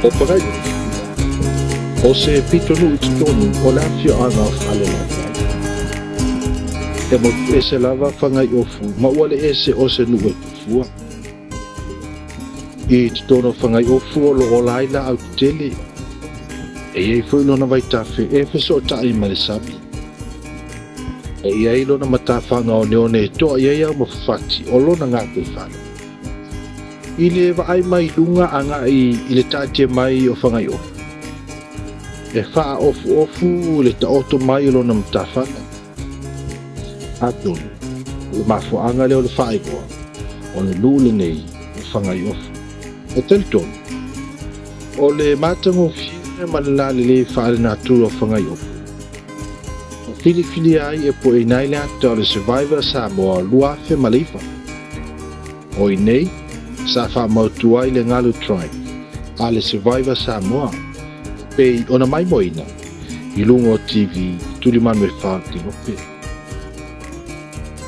O Fagaiʻofu, o se pitonuu i totonu o le afioaga o Falelatai. E motu ese lava Fagaiʻofu ma ua le ese o se nuu e tufua. I totonu o Fagaiʻofu o lo o ola ai laau tetele, e i ai foi lona vaitafe e fesootai ma le sami. E i ai lona matafaga oneone e toa i ai au mafafati o lona gataifale. I le vaai mai luga agai i le taatia mai o Fagaiʻofu, e faaofuofu le taoto mai o lona matafaga. Atonu, o le mafuaaga lea o le faaigoa o le nuu lenei o Fagaiʻofu. E talitonu, o le matagofie ma le lalelei faalenatura o Fagaiʻofu, na filifilia ai e pueina ai le ata o le Survivor Samoa 2009. O i nei, sa faamautu ai le Galu Tribe a le Survivor Samoa e pei ona maimoaina i luga o TV tulimanu e fa o Tinope.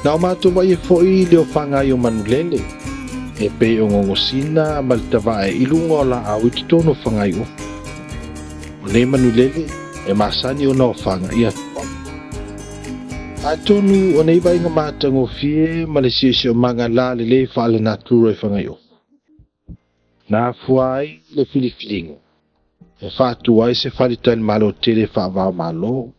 Na o matou vaia foi le ofaga ai o manulele e pei o gogosina ma le tavae i luga o laau i totonu o Fagaiʻofu. O nei manulele e masani ona ofaga i atuamu. Atonu o nei vaaiga matagofie ma le siosiomaga lalelei faalenatura i Fagaiʻofu, na afua ai le filifiliga e faatu ai se faletalimalo tele faava-o-Malo,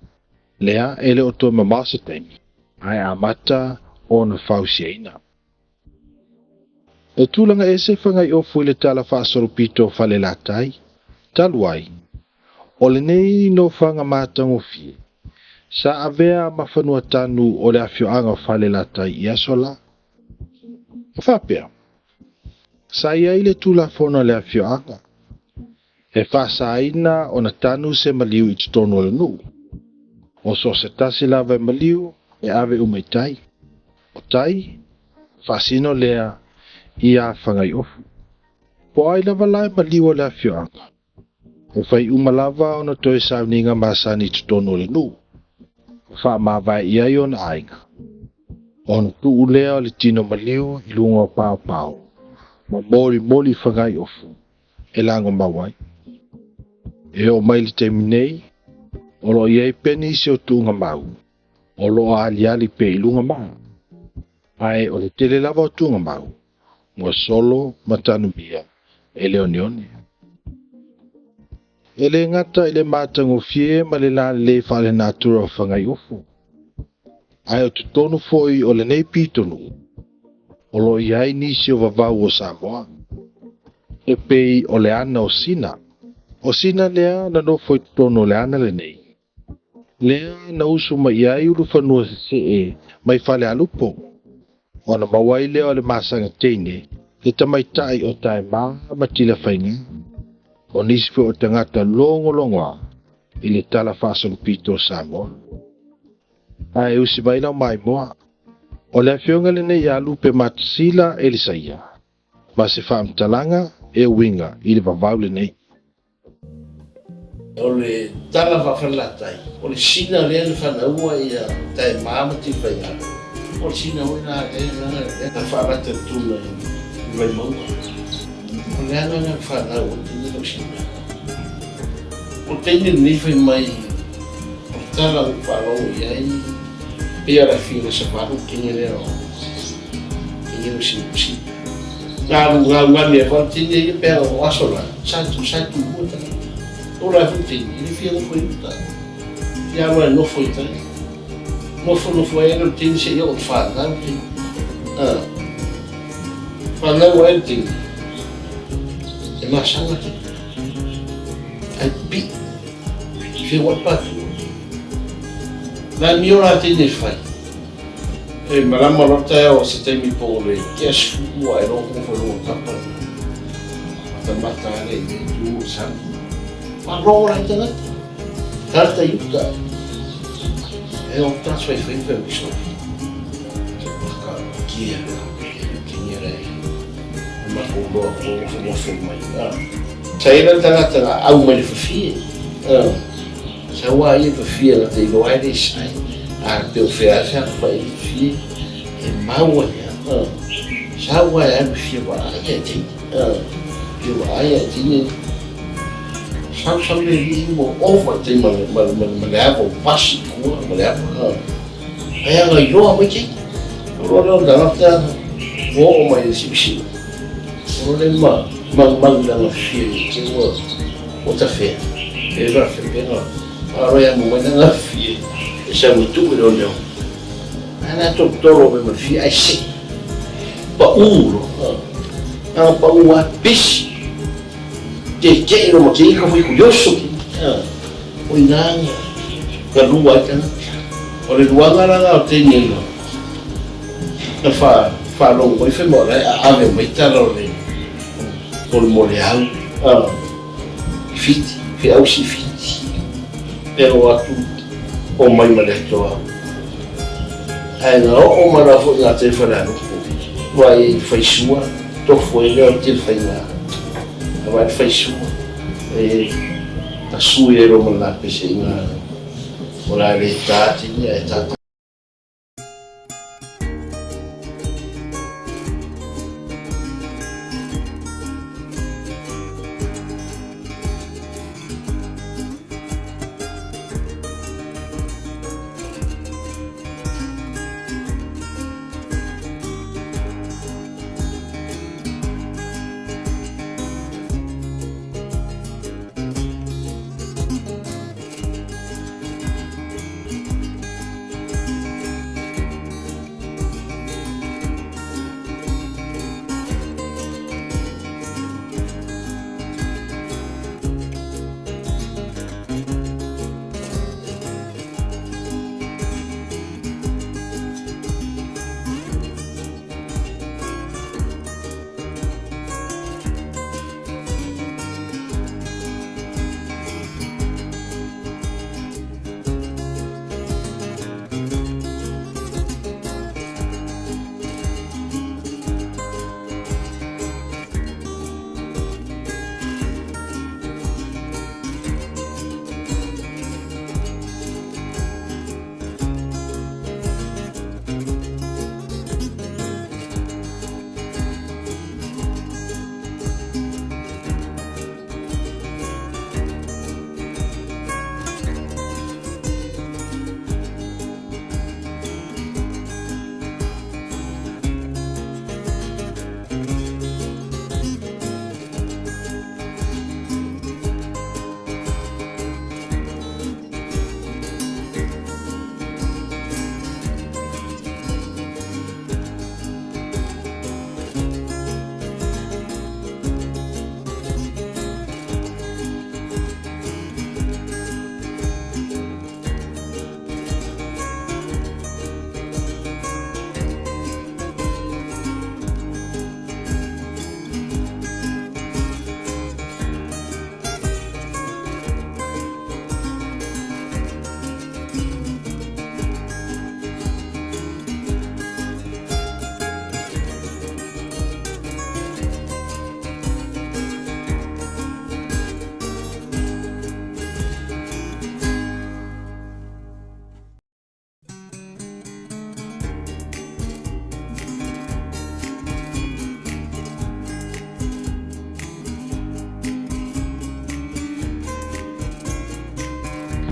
lea e le o toe mamao se taimi, ae amata ona fausiaina. E tulaga ese Fagaiʻofu i le tala faasolopito o Falelatai, talu ai, o lenei nofoaga matagofie, sa avea ma fanua tanu o le afioaga o Falelatai i aso la. E faapea, sa i ai le Tulafono a le afioaga, e faasaina ona tanu se maliu i totonu o le nuu. O so o se tasi lava e maliu, e ave uma i tai. O tai, faasino lea ia Fagaiʻofu. Po o ai lava la e maliu o le afioaga, e fai uma lava ona toe sauniga masani i totonu o le nuu, ma faamavae i ai ona aiga. Ona tuu lea o le tino maliu i luga o paopao, ma molimoli i Fagaiʻofu e lagomau ai. E oo mai le taimi nei, o lo o i ai pea nisi o tuuga mau o lo o aliali pea i luga maa, ae o le tele lava o tuuga mau ua solo ma tanumia e le oneone. E le gata i le matagofie ma le lalelei faalenatura o Fagaiʻofu, ae o totonu foi o lenei pitonuu o lo o i ai nisi o vavau o Samoa, e pei o le ana o Sina. O Sina lea na nofo i totonu o le ana lenei, lea na usu mai i ai ulufanua sesee mai Falealupo, ona maua ai lea o le masaga teine, le tamaitai o Taema ma Tilafaiga, o nisi foi o tagata logologoa i le tala faasolopito o Samoa. Ae usi mai lau maimoa, o le afioga lenei ia Lupe Matasila Elisaia, ma se faamatalaga e uiga i le vavau lenei. O le tala faafalelatai, o le sina lea na fanaua ia Taema ma Tilafaiga, o le sina foi la lea na faalata tuna i Vaimauga. O le aga na fanau ai tini lau sina. O le taimi lenei fai mai o le tala ua faalogo i ai pei a la fia savalu tini lea o tini lau sina sina. Na alu gaugani ai fa tini ia pe o aso la sa tu sa tu ua ta. O la fu tini i fia nofo i uta. Fia alu ai nofo i tai. Nofo nofo ai le tini se i o whanau tini. Ah. Whanau ai tini. E masanga tini. Ai pi. Fia wa patu. Na mio la tini fai. E malama loa taeao o se taimi po o le tea 10 ae loa ko fai loa kapa. Matamata ale i le tu o sami. Whalogo la i tangata. Tata i uta. E o tas fai fai fai wiso. Se paka kia kia re. Ma ko loa ko ko fo mai. Sa ina tangata na au mai le fafie. Sa ua ia fafie na te iloa ai le sai. A pe o fea fea fa i fafie. E maua ia. Sa ua e alu fia wa ai e te. Pe wa ai e tine. Sau sau le alii ua ova i tai ma le ma le ma le ava ua pasi i tua ma le ava. Ae aga iloa mai te. O loa lea o le tagata ua oo mai i le siusiu. O loa lea ma magumagu i le agafia i te ua ua tafea. E faafepega. A loa e amo mai le agafia e sau e tuu i le oneone. Ae la tolotolo mai ma le fia ae sei. Pau loa. Aga pau lava pisi. Tietie loa ma te ika foi ku ioso ki. O ina na lua ai tagata. O le luaga la na o taimi ai na na fa faalogo mai fai mai o la e aave mai tala o le o le moleau i Fiti, feausi i Fiti. E o atu o mai ma le atoa. Ae na oo mai la foi i gatai o Falealupo, vaai ai i le faisua, tofu ai lea o le tele faiga. Na vaai le faisua, e na sui ai loa ma le lapese i ina, o le a le ta tini ae ta.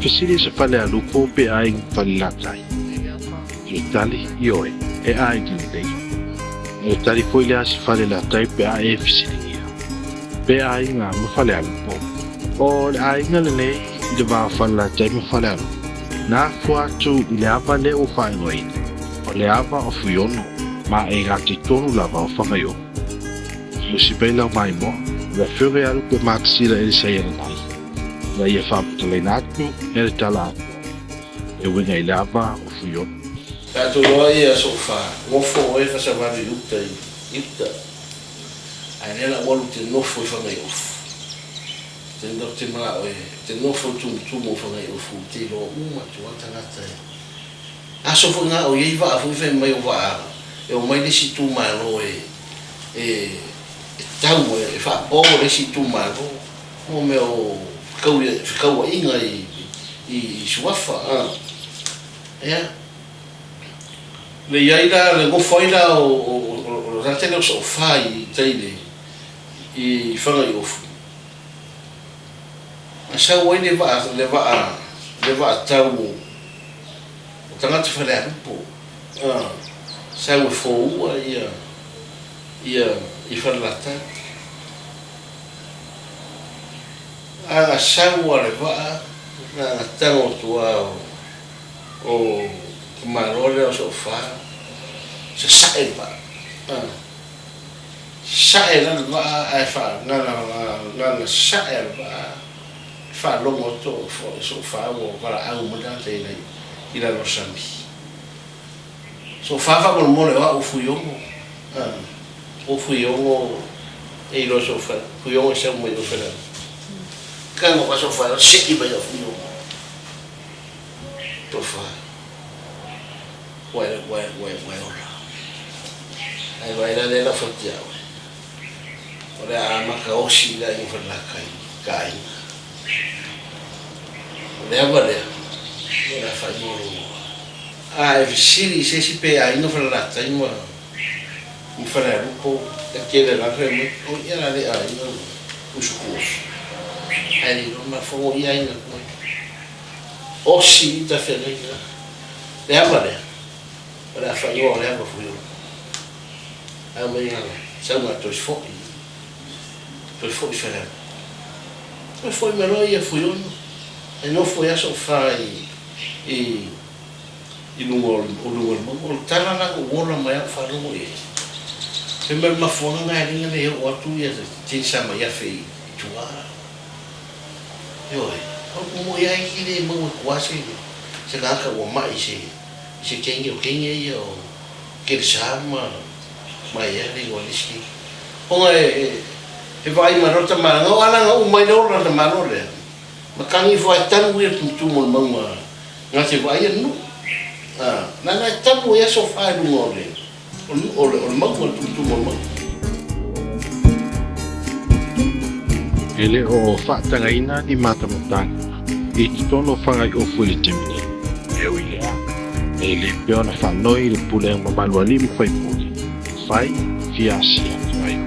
Fesili se Falealupo pe aiga Falelatai. O le tali, ioe, e aiga lelei. O le tali foi lea a se Falelatai pe a e fesiligia, pe aiga ma Falealupo. O le aiga lenei i le va o Falelatai ma Falealupo, na afua atu i le ava lea ua faaigoaina, o le ava o Fuiono, ma e gatai tonu lava o Fagaiono. Musi mai lau maimoa, le Afioga ia Lupe Mark Sila Elisaialanai, ina ia faamatalaina atu e le tala atoa e uiga i le ava o Fuiono. Tatou loa ia sofa, nofo oe fasavalu i uta i uta, ae lea la ua alu te nofo i Fagaiofu. Te ou te manao e te nofo i tumutumu o Fagaiofu te iloa uma atu a tagata e Aso foi na o i ai vaa foi fai mai o vaa e omai le isi itumalo e e e tau e faapo le isi itumalo mo mea o fekauaiga i i suafa a ia le i ai la le nofo ai la o o o le tele o soofā i tai le i Fagaiofu. Na sau ai le vaa le vaa le vaa tau o tagata Falealupo, sau e foua ia ia i Falelatai. A na sau a le vaa na na tago atu lava o tamaloa lea o Soafa, sasae le vaa. Sasae la le vaa ae na na sasae a le vaa e faalogo atu o Soafa ua valaau mai le tagata i lalo o le sami. Soafa faamolemole o au o Fuiono. O Fuiono e iloa Soafa. Fuiono e sau mai o Falealupo. Tago a Soafa e sei mai o Fuiono. Soafa. Ua ua ua ua ola. Ai vai la le la fatia oe. O le a maka osi la i Falelatai ka aiga. O le ava lea, o le a faaigoa lou igoa. A e fesili i se isi pe aiga Falelatai ma Falealupo, e tele lava fai mai, o ia la le aiga usuku oso. Ae le iloa mafofoga o ia aiga atu ai. Osi i ta feagaiga. Le ava lea, o le a faaigoa o le ava Fuiono. Ae mai sauga toe foi. Toe foi Falealupo. Toe foi mai loa ia Fuiono. E nofo i aso fa i luga o le mauga. O le tala la na ou ola mai au faalogo i ai. Fai mai o le mafuaaga na e ala ai ona le oo atu ia Jenisa mai afe i tua. Ioe, o mo ia e le maua i tua se tagata ua mai i se kenge o kenge ia o kelesa ma ia le igoa le isi kenge. Ona e vaai mai loa le tamalaga, o alaga uma ai le ola le tamaloa lea. Ma tagi ifo ae tanu ia le tumutumu o le mauga na te vaaia le nuu. Leaga e tanu ai aso fa i luga o le mauga, le tumutumu o le mauga. E le o faatagaina ni matamataga i totonu o Fagaiofu i le taimi nei. E ui lea, e le pea ona faanoi i le pulega mamalu a alii ma faipule, fai fia asia Fagaiofu.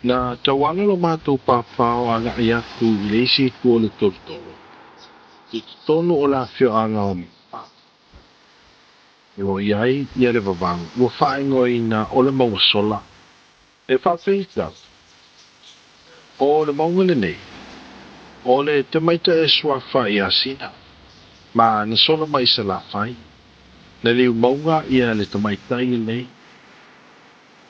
Na tauala lo matou papao agai atu i le isi itu o le tolotolo, i totonu o le afioaga o Mauga, o lo o i ai ia le vavau ua faaigoaina o le Mauga Sola. E faapeitai, o le mauga lenei, o le tamaitai e suafa ia Sina, ma na sola mai i Salafai, na liu mauga ia le tamaitai lenei.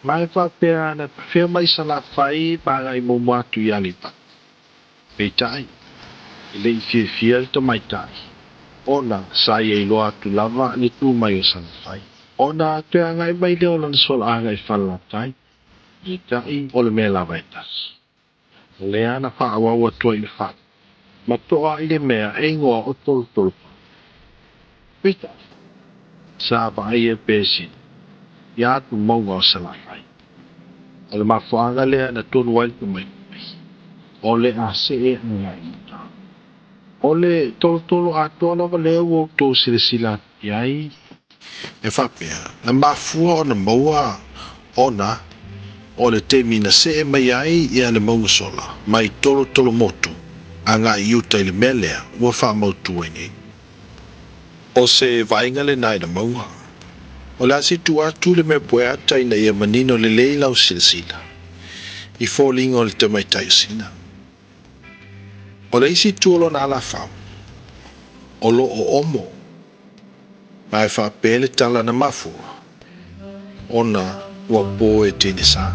Ma e faapea na tafea mai Salafai ma agai muamua atu i Aleipata. Peitai, e le i fiafia le tamaitai, ona sa ia iloa atu lava le tu mai o Salafai. Ona toe agai mai lea o lana solaaga i Falelatai, peitai o le mea lava e tasi. O lea na faaauau atu ai i le fale, ma toa i le mea e igoa o Tolotolo. Peitai, sa vaaia pea e Sina ia atu mauga o Salafai. O le mafuaaga lea na tonu ai le tamaitai, o le a see agai i uta. O le tolotolo atoa lava lea ua outou silasila atu i ai. E faapea, na mafua ona maua ona o le taimi na see mai ai ia le mauga sola mai Tolotolo Motu agai i uta i le mea lea ua faamautu ai nei. O se vaaiga lena i le mauga. O le a se tuu atu le mea pueata ina ia manino lelei lau silasila i foliga o le tamaitai o Sina. O le isi itu o lona alafau, o lo o omo, ma e faapea le tala na mafua ona ua po e tinesa.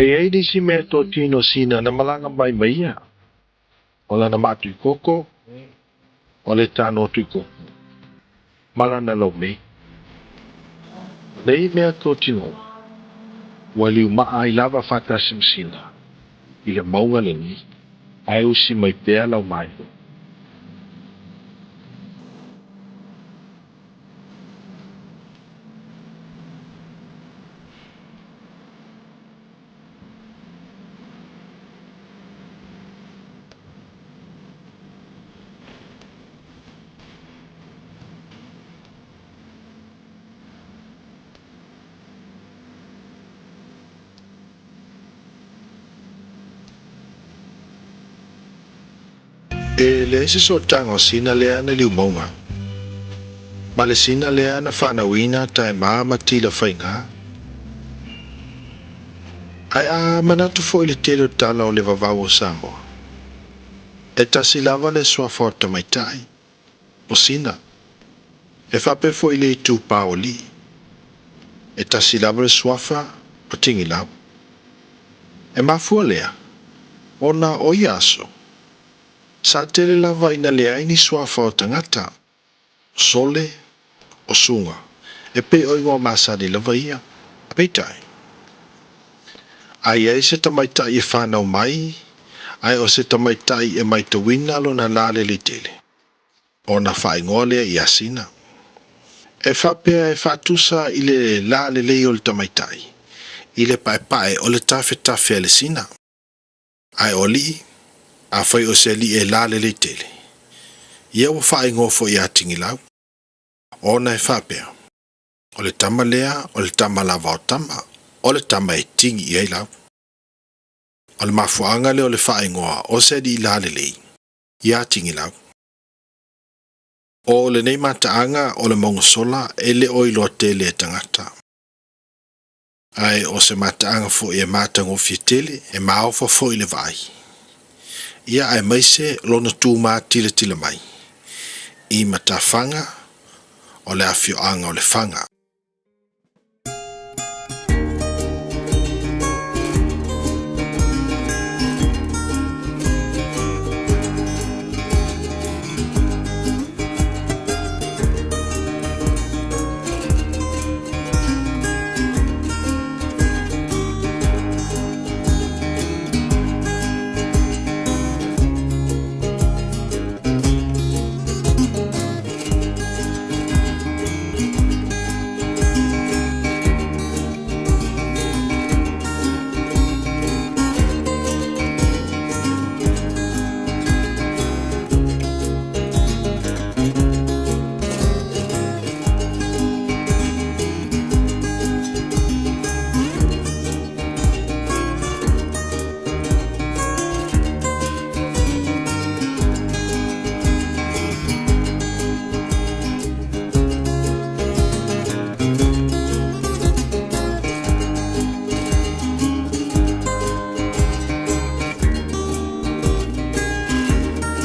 E i ai nisi mea totino Sina na malaga mai ma ia, o lana maa tuikoko, o le tano tuikoko, ma lana laumei. O nei mea totino, ua liumaa ai lava faatasi ma Sina i le mauga lenei, ae usi mai pea lau maio. E leai se sootaga o Sina lea na liumauga, ma le Sina lea na fanauina Taema ma Tila Faiga. Ae a manatu foi i le tele o tala o le vavau o Samoa, e tasi lava le suafa o tamaitai, o Sina, e faapea foi i le itupa o alii. E tasi lava le suafa o Tigilau. E mafua lea, ona o ia aso, sa tele lava ina leai ni suafa o tagata, o Sole, o Suga, e pei o igoa masani lava ia. Peitai, a i ai se tamaitai e fanau mai, ae o se tamaitai e maitauina lona lalelei tele, ona faaigoa lea ia Sina. E faapea e faatusa i le lalelei o le tamaitai, i le paepae o le tafetafe a le sina. Ae o alii, afai o se alii e lalelei tele, ia ua faaigoa foi ia Tigilau, ona e faapea, o le tama lea o le tama lava o tama, o le tama e tigi i ai lau. O le mafuaaga lea o le faaigoa o se alii lalelei ia Tigilau. O lenei mataaga o le mauga sola e le o iloa tele e tagata. Ae o se mataaga foi e matagofie tele, e maofa foi le vaai. Ia aemaise lona tu matilatila mai i matafaga o le afioaga o Lefaga.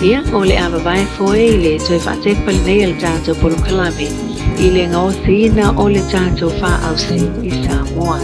Ia, o le a vavae foe i le toe faatepa lenei a le tatou polokalame i le gaosiina o le tatou faaausi i Samoa.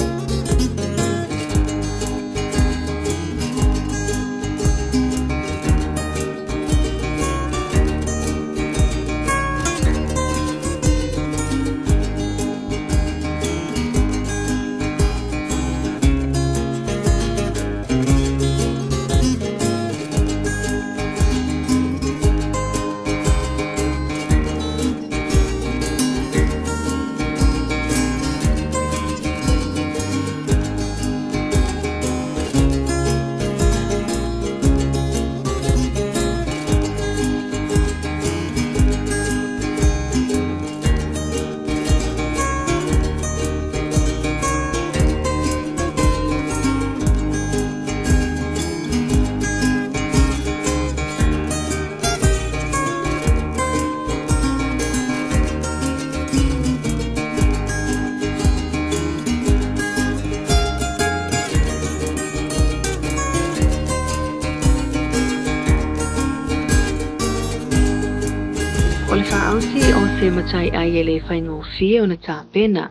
O le faaausi o se matai ai e le faigofie ona tapena.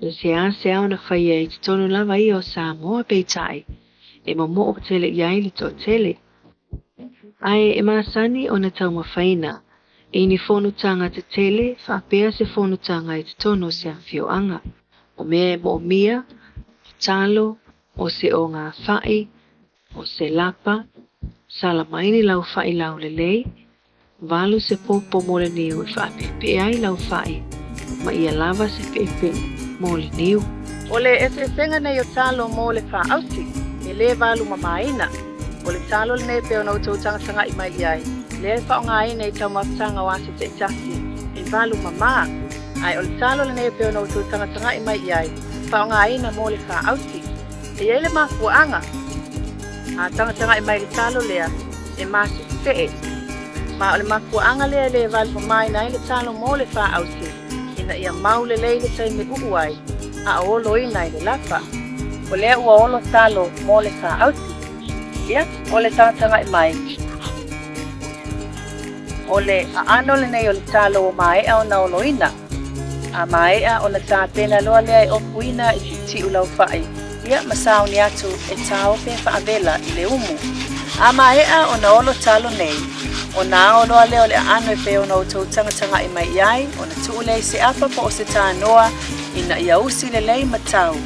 E seasea ona faia i totonu lava ia o Samoa peitai, e momoo tele i ai le toatele. Ae e masani ona taumafaina i ni fonotaga tetele faapea se fonotaga i totonu o se afioaga. O mea e moomia, o talo, o se ogafai, o se lapa, sala mai ni lau fai laulelei, valu se popo mo le niu e faapeepee ai lau fai, ma ia lava se peepee mo le niu. O le eseesega nei o talo mo le faaausi, e lē valu mamāina. O le talo lenei e pei ona outou tagatagaʻi mai i ai, lea e faaaogāina i taumafataga o aso taitasi, e valu mamā. Ae o le talo lenei e pei ona outou tagatagaʻi mai i ai, faaaogāina mo le faaausi. E i ai le mafuaaga, a tagatagaʻi mai i le talo lea, e masesee. Ma o le mafuaaga lea e lē valu mamāina ai le talo mo le faaausi, ina ia mau lelei le taimi e uu ai, a o oloina i le lapa. O lea ua olo talo mo le faaausi. Ia, o le tagatagaʻi mai. O le aano lenei o le talo ua maea ona oloina. A maea ona tapena loa lea e ofuina i siusiu laufa'i, ia ma sauni atu e taofe fa'avela i le umu. A maea ona olo talo nei, ona ao loa lea o le aano e pei ona outou tagataga'i mai i ai, ona tuu lea i se apa po o se tanoa ina ia usi lelei ma tau.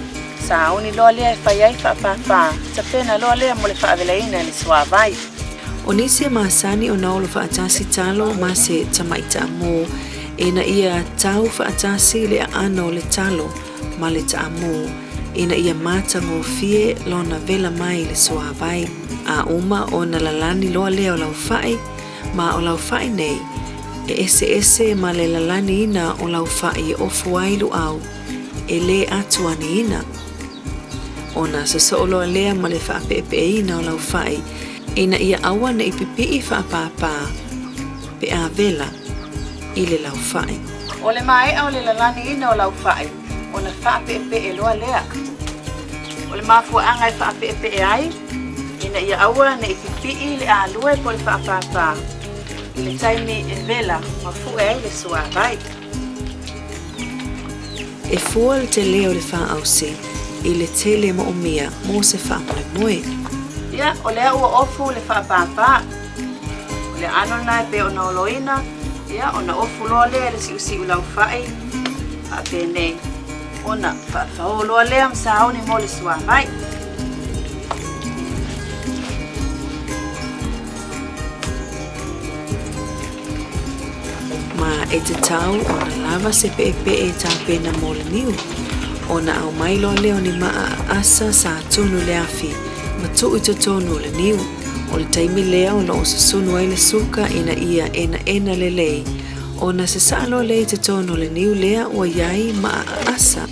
Sauni loa lea e fai ai fa'apāpā, tapena loa lea mo le fa'avelaina i le suāvai. O nisi e masani ona olo fa'atasi talo ma se tama'i ta'amū ina ia tau fa'atasi le aano o le talo ma le ta'amū ina ia matagofie lona vela mai i le suāvai. A uma ona lalani loa lea o laufa'i, ma o laufa'i nei e eseese ma le lalaniina o laufa'i e ofu ai lu'au e lē atuaniina. Ona sosoo loa lea ma le fa'ape'epe'eina o laufa'i ina ia aua ne'i pipi'i fa'apāpā pe a vela i le laufa'i. O le maea o le lalaniina o laufa'i, ona fa'ape'epe'e loa lea. O le mafua'aga e fa'ape'epe'e ai, ina ia aua ne'i pipi'i le alue po o le fa'apāpā i le taimi e vela ma fu'e ai le suāvai. E fua le telē o le fa'aausi i le tele mo'omia mo se fa'amoemoe. Ia, o lea ua ofu le fa'apāpā. O le aano lenā e pei ona oloina, ia, ona ofu loa lea i le si'usi'u laufa'i, fa'apenei, ona fa'afaō loa lea ma sauni mo le suāvai. Ma e tatau ona lava se pe'epe'e e tapena mo le niu. Ona aumai loa lea o ni ma'a aasa sa tunu i le afi ma tuu i totonu o le niu. O le taimi lea o lo'o susunu ai le suka ina ia enaena lelei, ona sasa'a loa lea i totonu o le niu lea ua i ai ma'a aasa.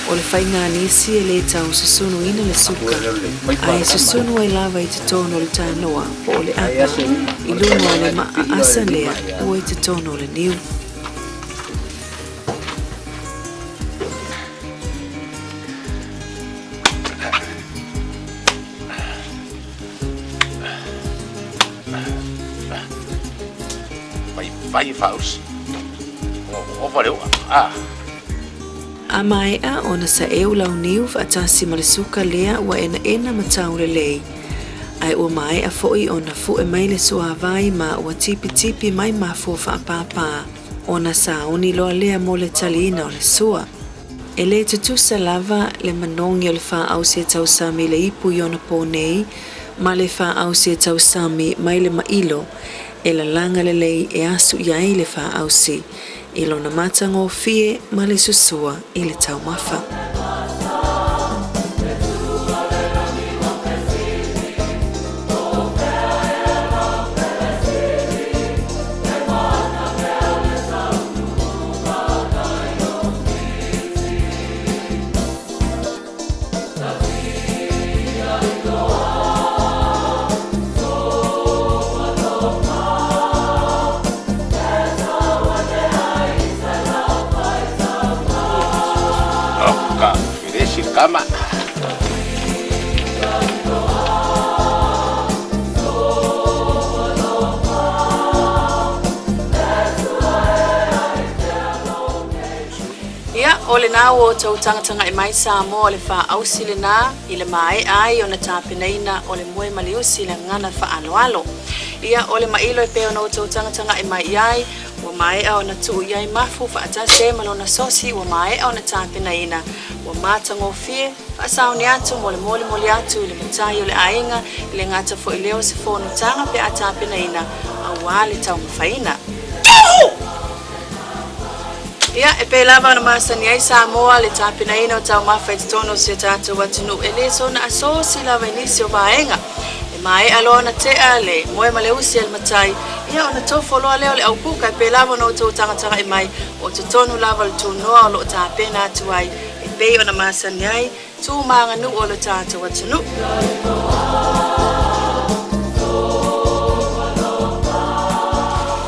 O le faiga a nisi e lē tau susunuina le suka, ae susunu ai lava i totonu o le tanoa po o le apa i luga o le ma'a aasa lea ua i totonu o le niu. A maea ona sa'eu launiu fa'atasi ma le suka lea ua enaena ma tau lelei, ae ua maea fo'i ona fu'e mai le suāvai ma ua tipitipi mai mafua fa'apāpā, ona sauni loa lea mo le taliina o le sua. E lē tutusa lava le manogi o le fa'aausi e tausami i le ipu i ona pō nei ma le fa'aausi e tausami mai le ma'ilo e lalaga lelei e asu i ai le fa'aausi i lona matagofie ma le susua i le taumafa. Ia, o lenā ua outou tagataga'i mai Samoa o le fa'aausi lenā i le mae'a ai ona tapenaina o le moe ma le usi i le gagana fa'aaloalo. Ia, o le ma'ilo e pei ona outou tagataga'i mai i ai, ua maea ona tuu i ai mafu fa'atasi ai ma lona sosi ua maea ona tapenaina, ua matagofie, fa'asaoni atu mo le molimoli atu i le matai o le aiga, e le gata fo'i lea o se fonotaga pe a tapenaina auā le taumafaina. Ia, e pei lava ona masani ai Samoa le tapenaina o taumafa i totonu o si o tatou atunuu, e le soona asosi lava i nisi o vaega. E maea loa ona tea le moe ma le usi a le matai, ia ona tofo loa lea o le aukuka e pei lava ona outou tagataga'i mai o totonu lava o le tunoa o lo o tapena atu ai e pei ona masani ai tu ma aganuu o lo tatou atunuu.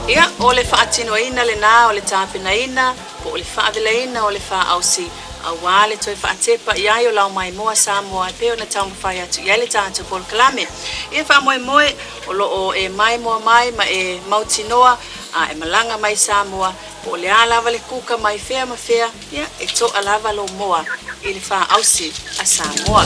Ia, o le faatinoina lenā o le tapenaina po o le faavelaina o le faaausi Auā le toe faatepa i ai o lau maimoa Samoa e pei ona taumafai atu i ai le tatou polokalame. Ia faamoemoe o lo o e maimoa mai ma e mautinoa a e malaga mai i Samoa, po o le a lava le kuka mai fea ma fea, ia e to'a lava lou moa i le faaausi a Samoa.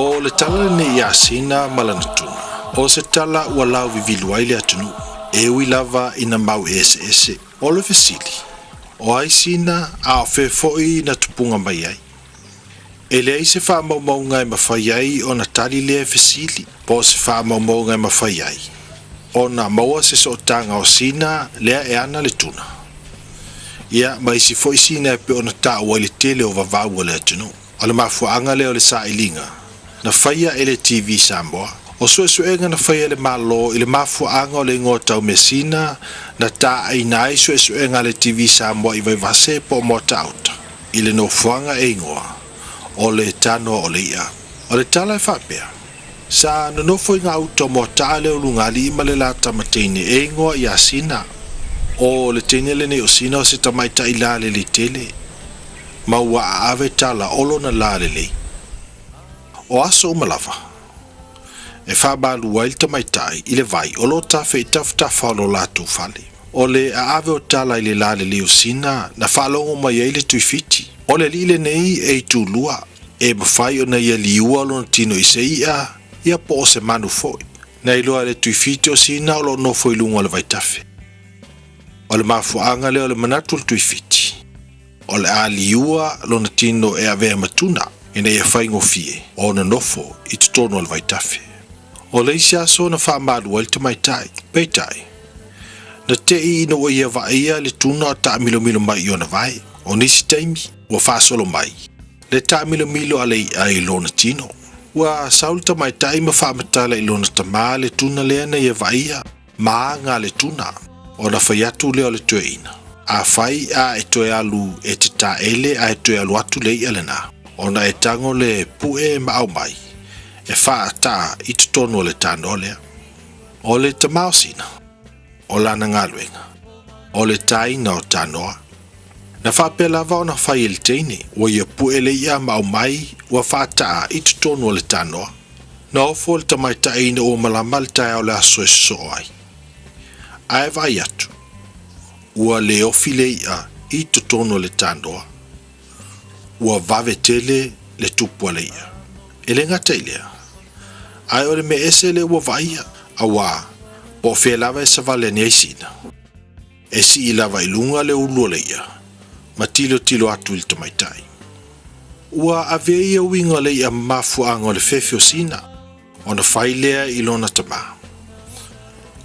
O le tala lenei ia Sina ma lana tuna, o se tala ua lauvivilu ai le atunuu, e ui lava ina mau eseese. O le fesili, o ai Sina a o fea foi na tupuga mai ai? E leai se faamaumauga e mafai ai ona tali lea fesili, po o se faamaumauga e mafai ai ona maua se sootaga o Sina lea e ana le tuna. Ia, ma isi foi Sina e pei ona taua i le tele o vavau a le atunuu. O le mafuaaga lea o le sailiga na faia e le TV Samoa. O suesuega na faia e le Malo i le mafuaaga o le igoa tau Mesina na taaina ai suesuega a le TV Samoa i Vaivase po o Moataauta i le nofoaga e igoa o le Tanoa o le I'a. O le tala e faapea, Sa nonofo i gauta o Moataa le ulugalii ma le la tama teine e igoa ia Sina. O le teine lenei o Sina o se tamaitai lalelei tele, ma ua aave tala o lona lalelei. O aso uma lava, e faamalu ai le tamaitai i le vai o lo o tafe i tafatafa o lo latou fale. O le aave o tala i le lalelei o Sina na faalogo mai ai le Tuifiti. O le alii lenei e itulua, e mafai ona ia liua lona tino i se i'a, ia po o se manu foi. Na iloa e le Tuifiti o Sina o lo o nofo i luga o le vaitafe. O le mafuaaga lea o le manatu o le Tuifiti, o le a liua lona tino e avea ma tuna ina ia faigofie ona nofo i totonu o le vaitafe. O le isi aso na faamalu ai le tamaitai, peitai, na te'i ina ua ia vaaia le tuna o taamilomilo mai i ona vae. O nisi taimi, ua faasolo mai le taamilomilo a le i'a i lona tino. Ua sau le tamaitai ma faamatala i lona tamā le tuna lea na ia vaaia ma aga le tuna, ona fai atu lea o le toeaina. Afai a e toe alu e te taele ae toe alu atu le i'a lena, ona e tago le pue ma aumai e faataa i totonu o le tanoa lea. O le tama o Sina, o lana galuega, o le taina o tanoa. Na faapea lava ona fai e le teine, ua ia pue le i'a ma aumai ua faataa i totonu o le tanoa. Na ofo le tamaitai ina ua malama le taeao o le aso e sosoo ai. Ae vaai atu, ua le ofi le i'a i totonu o le tanoa. Ua vave tele le tupu a le i'a. E le gata i lea, ae o le mea ese lea ua vaaia, auā, po o fea lava e savali ane ai Sina. E sii lava i luga le ulu o le i'a ma tilotilo atu i le tamaitai. Ua avea ia uiga o le i'a ma mafuaaga o le fefe o Sina, ona fai lea i lona tama.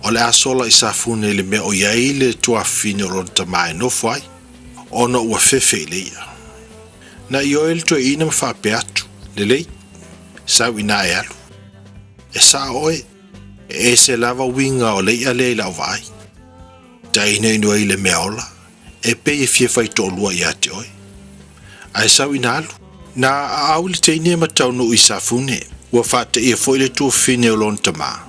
O le a sola i Safune i le mea o i ai le tuafafine o lona tama e nofo ai, ona ua fefe i le i'a. Na ioe le toeaina ma faapea atu, Lelei, sau inā e alu. E sao oe, e ese lava uiga o le i'a lea i lau vaai. Tainoino ai le mea ola, e pei e fia fai toalua ia te oe. Ae sau ina alu. Na aau le teine ma taunuu i Safune, ua faateia foi le tuafafine o lona tama,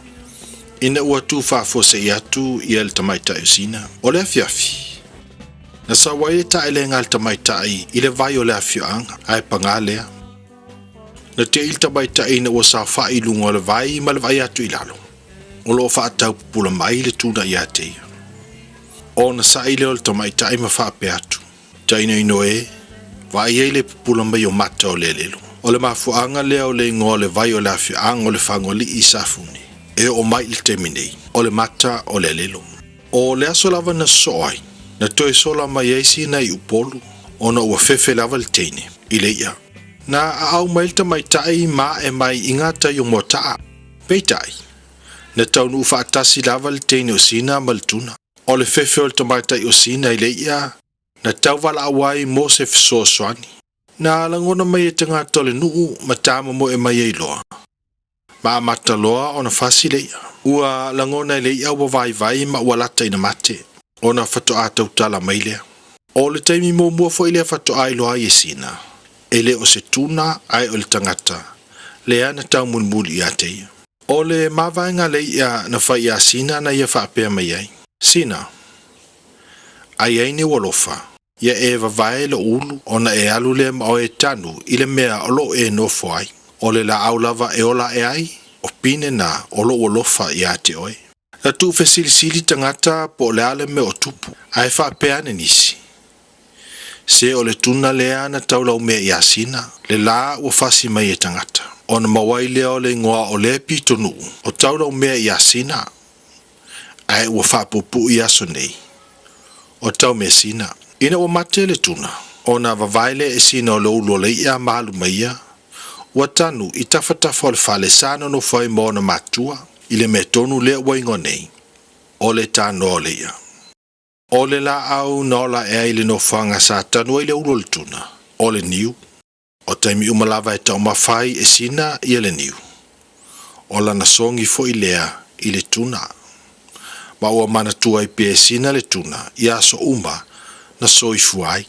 ina ua tu faafuasei atu ia le tamaitai o Sina. O le afiafi, na sau ai le taelega a le tamaitai i le vai o le afioaga, ae paga lea. Na tei le tamaitai ina ua saofai i luga o le vai ma le vaai atu i lalo. O lo o faataupupula mai le tuna ia te ia. Ona sa'i lea o le tamaitai ma faapea atu, Tainoino e, vaai ai le pupula mai o mata o le alelo. O le mafuaaga lea o le igoa o le vai o le afioaga o Lefagoalii i Safune, e oo mai i le taimi nei, o le mata o le alelo. O le aso lava na sosoo ai, na toe sola mai ai sina i Upolu, ona ua fefe lava le teine i le i'a. Na aau mai le tamaitai ma ae mai i gatai o Moataa. Peitai, na taunuu faatasi lava le teine o Sina ma le tuna. O le fefe o le tamaitai o Sina i le i'a na tauvalaau ai mo se fesoasoani. Na lagona mai e tagata o le nuu ma tamomoe mai ai loa, ma amata loa ona fasi le i'a. Ua lagona e le i'a ua vaivai ma ua lata ina mate, ona faatoa tautala mai lea. O le taimi muamua foi lea faatoa iloa ai e Sina, e le o se tuna ae o le tagata lea na taumulimuli ia te ia. O le mavaega a le i'a na fai iā Sina na ia faapea mai ai, Sina, a i ai ni ou alofa, ia e vavae lou ulu ona e alu lea ma oe e tanu i le mea o lo o e nofo ai. O le laau lava e ola ae ai, o pine na o lou alofa ia te oe. Na tuufesilisili tagata po o le a le mea o tupu, ae faapea ane nisi, Se o le tuna lea na taulaumea iā Sina, le la ua fasi mai e tagata. Ona maua ai lea o le igoa o lea pitonuu o Taulaumea iā Sina, ae ua faapuupuu i aso nei, o Taumeasina. Ina ua mate le tuna, ona vavae lea e Sina o le ulu o le i'a ma alu mai ia, ua tanu i tafatafa o le fale sa nonofo ai ma ona matua, i le mea tonu lea ua igoa nei, o le tanoa o le i'a. O le laau na ola ae ai le nofoaga sa tanu ai le ulu o le tuna, o le niu. O taimi uma lava e taumafa ai e Sina ia le niu. O lana sogi foi lea i le tuna. Ma ua manatua ai pea e Sina le tuna i aso uma na soifua ai.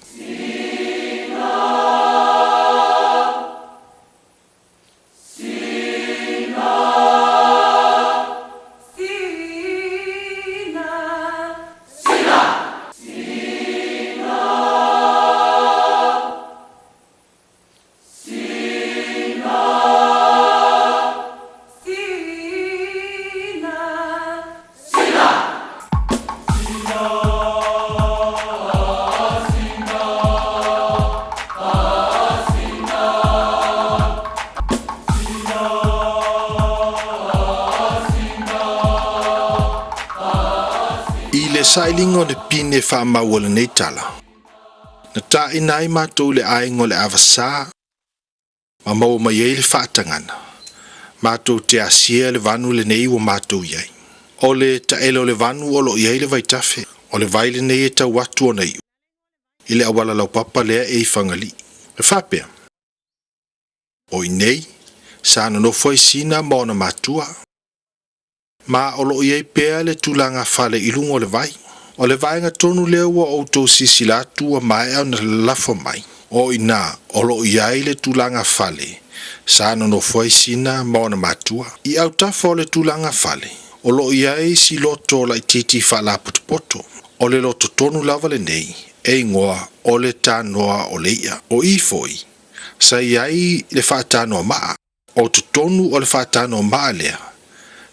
I le sailiga o le pine faamau o lenei tala, na taina ai matou i le aiga o le Avasā ma maua mai ai le faatagana, matou te asia le vanu lenei ua matou i ai. O le taele o le vanu o lo o i ai le vaitafe, o le vai lenei e tau atu ona iu i le auala laupapa lea e i Fagalii. E faapea, o i nei, sa nonofo ai Sina ma ona matua, ma o lo o i ai pea le tulaga fale i luga o le vai. O le vaega tonu lea ua outou silasila atu ua maea ona lalafo mai, o i ina o lo o i ai le tulaga fale sa nonofo ai Sina ma ona matua. I autafa o le tulaga fale, o lo o i ai si loto laitiiti faalapotopoto. O le loto tonu lava lenei e igoa o le Tanoa o le I'a. O i foi sa i ai le faatanoa maa. O totonu o le faatanoa maa lea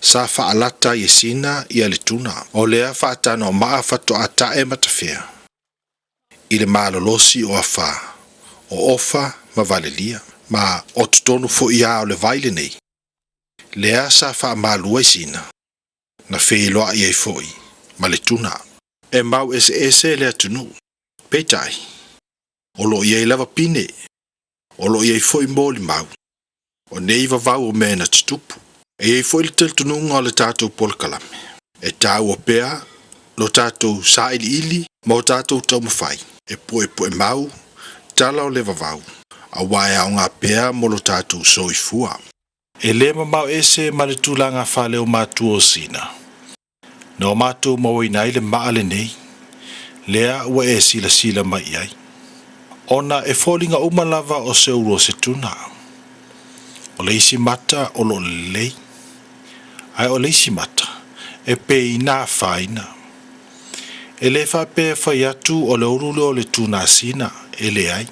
sa faalata ai e Sina ia le tuna. O lea faatanoa maa faatoa ta'e matafea i le malolosi o afa o Ofa ma Valelia. Ma o totonu foi lava o le vai lenei lea sa faamalu ai Sina na feiloai ai foi ma le tuna. E mau eseese le atunuu. Peitai, o lo o i ai lava pine, o lo o i ai foi molimau o nei vavau o mea na tutupu. E i ai foi le talitonuga o le tatou polokalame, e taua pea lo tatou sailiili ma o tatou taumafai e puepue mau tala o le vavau, aua e aoga pea mo lo tatou soifua. E le mamao ese ma le tulaga fale o matua o Sina, na o matou mauaina ai le maa lenei, lea ua e silasila mai i ai. Ona e foliga uma lava o se ulu o se tuna. O le isi mata o lo o lelei, ae o le isi mata e pei na afaina. E le faapea e fai atu o le ulu lea o le tuna a Sina, e leai,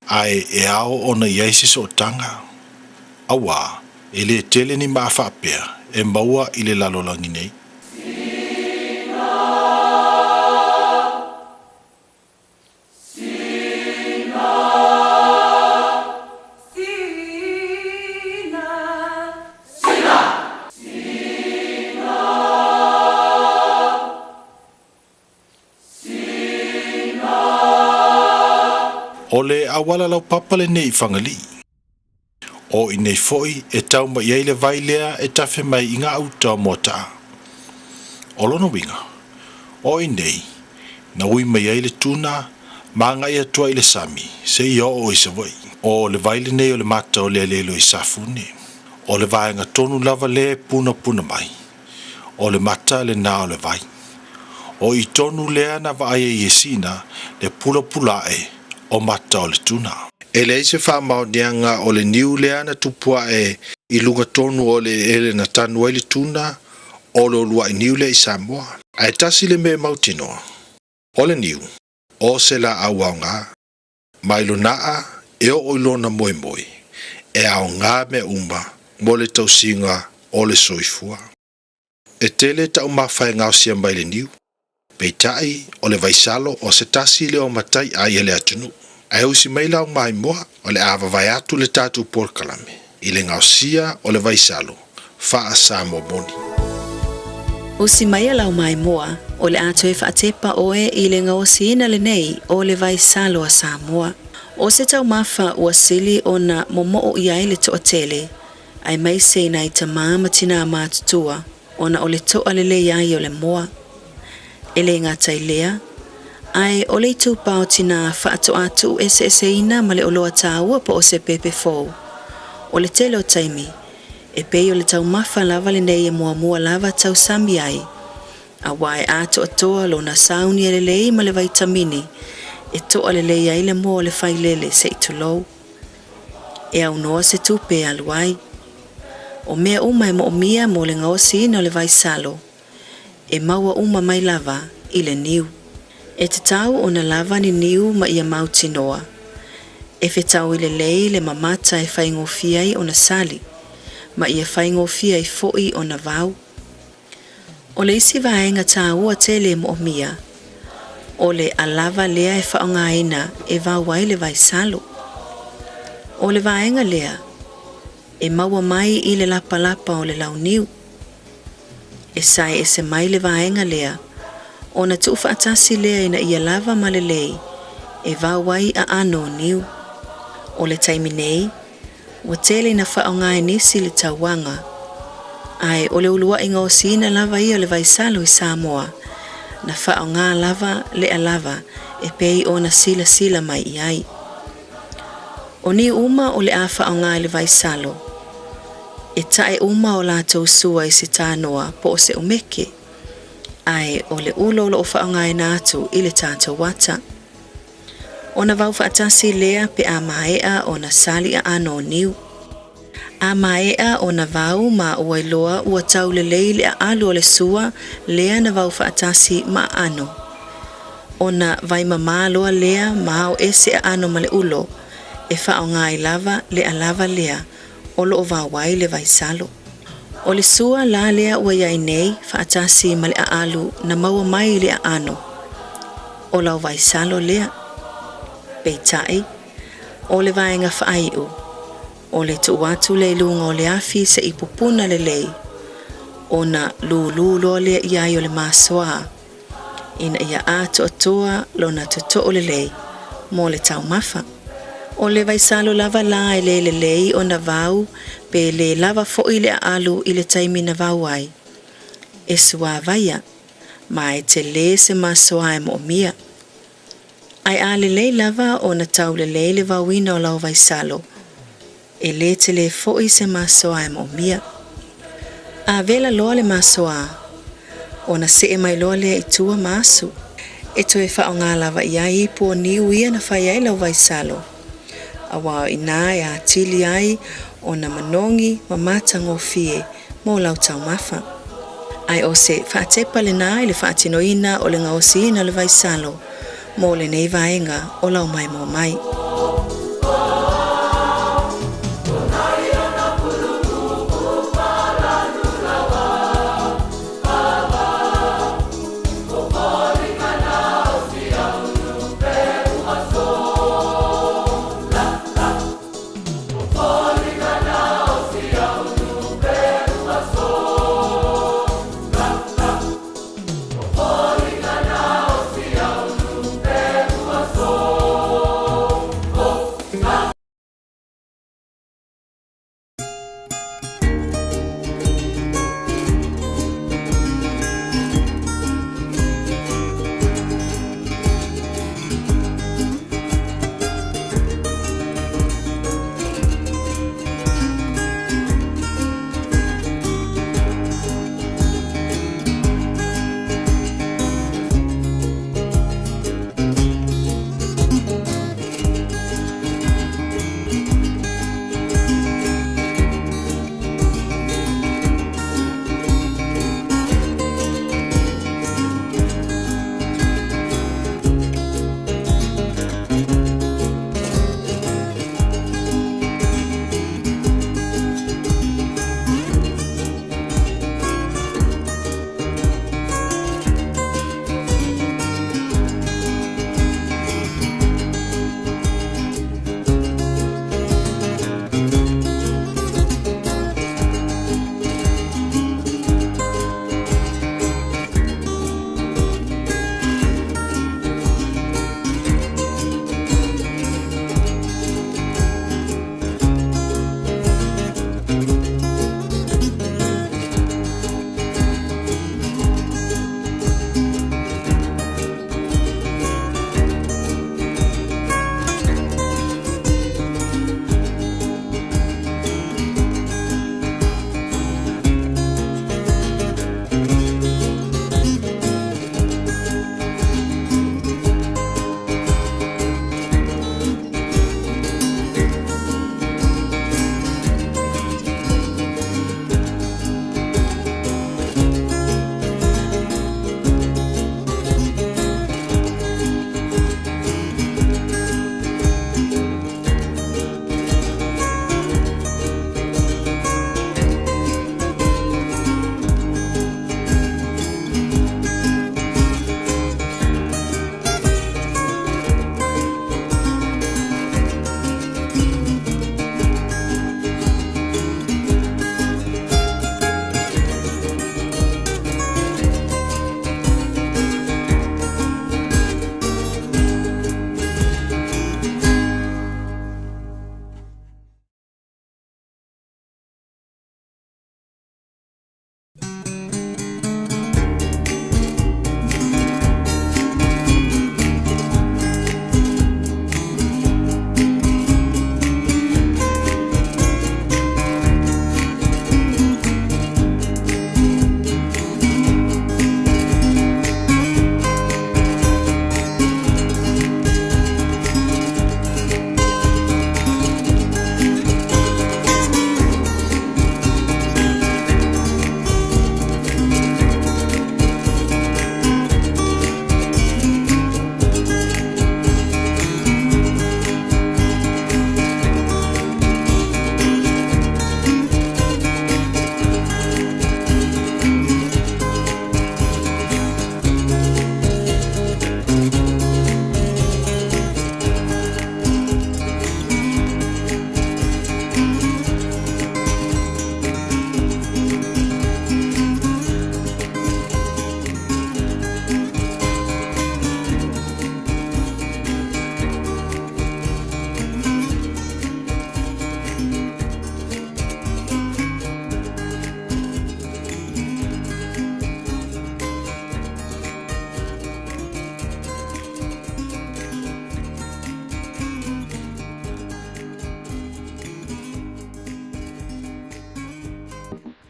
ae e ao ona i ai se sootaga, auā e le tele ni maa faapea e maua i le lalolagi nei. O le auala laupapa lenei i Fagalii. O i inei foi e tau mai ai le vai lea e tafe mai i gauta o Moataa. O lona uiga, o i inei na ui mai ai le tuna ma agai atu ai i le sami seia oo i Savaii. O le vai lenei o le mata o le aliali i Safune. O le vaega tonu lava lea e punapuna mai, o le mata lena o le vai. O i tonu lea na vaai ai e Sina le pulapula ae o mata o le tuna. E leai se faamaoniaga o le niu lea na tupu ae i luga tonu o le eleele na tanu ai le tuna o le uluai niu lea i Samoa. Ae tasi le mea e mautinoa, o le niu, o se laau aoga. Mai lona aa e oo i lona moemoe, e aoga mea uma mo le tausiga o le soifua. E tele taumafa e gaosia mai le niu, peitai o le vaisalo o se tasi lea o matai ai a le atunuu. Ae usi mai lau maimoa, o le a vavae atu le tatou polokalame i le gaosia o le vaisalo faa-Samoa moni. Usi maia lau maimoa, o le a toe faatepa oe i le gaosiina lenei o le vaisalo a Samoa. O se taumafa ua sili ona momoo i ai le toatele, aemaise i nai tamā ma tinā matutua, ona o le toa lelei ai o le moa. E le gata i lea, ae o le itupa o tinā faatoa tuueseeseina ma le oloa taua po o se pepe fou. O le tele o taimi, e pei o le taumafa lava lenei e muamua lava tausami ai, aua e atoatoa lona sauni e lelei ma le vaitamini e toa lelei ai le moa o le failele se i tulou. E aunoa se tupe e alu ai. O mea uma e moomia mo le gaosiina o le vaisalo, e maua uma mai lava i le niu. E tatau ona lava ni niu ma ia mautinoa. E fetaui lelei le mamata e faigofie ai ona sali, ma ia faigofie ai foi ona vau. O le isi vaega taua tele e moomia, o le alava lea e faaaogaina e vau ai le vaisalo. O le vaega lea, e maua mai i le lapalapa o le launiu. E sae ese mai le vaega lea, ona tuufaatasi lea ina ia lava ma lelei e vau ai aano o niu. O le taimi nei, ua tele ina faaaoga e nisi le tauaga, ae o le uluai gaosiina lava ia o le vaisalo i Samoa, na faaaoga lava le alava e pei ona silasila mai i ai. O niu uma o le a faaaoga i le vaisalo, e tae uma o latou sua i se tanoa po o se umeke, Ae o le ulo o loo faaaogaina atu i le tatou ata. Ona vau faatasi lea pe a maea ona sali aano o niu. A maea ona vau ma ua iloa ua taulelei le aalu o le sua lea na vau faatasi ma aano. Ona vaimamā loa lea ma ao ese aano ma le ulo, e faaaoga ai lava le alava lea o loo vau ai le vaisalo. O le sua la lea ua i ai nei faatasi ma le aalu na maua mai i le aano. O lau vaisalo lea. Peitai, o le vaega faaiu, o le tuu atu lea i luga o le afi se'i pupuna lelei, ona lūlū loa lea i ai o le masoa, ina ia atoatoa lona totoo lelei mo le taumafa. O le vaisalo lava la e le lelei ona vau pe le lava foi le aalu i le taimi na vau ai. E suāvaia, ma e telē se masoa e moomia. Ae a lelei lava ona taulelei le vauina o lau vaisalo, e lē telē foi se masoa e moomia. A vela loa le masoa, ona see mai loa lea i tua ma asu. E toe faaaoga lava i ai ipu o niu ia na fai ai lau vaisalo, auā o i inā e atili ai ona manogi ma matagofie mo lau taumafa. Ae o se faatepa lenā i le faatinoina o le gaosiina o le vaisalo mo lenei vaega o lau maimoa mai.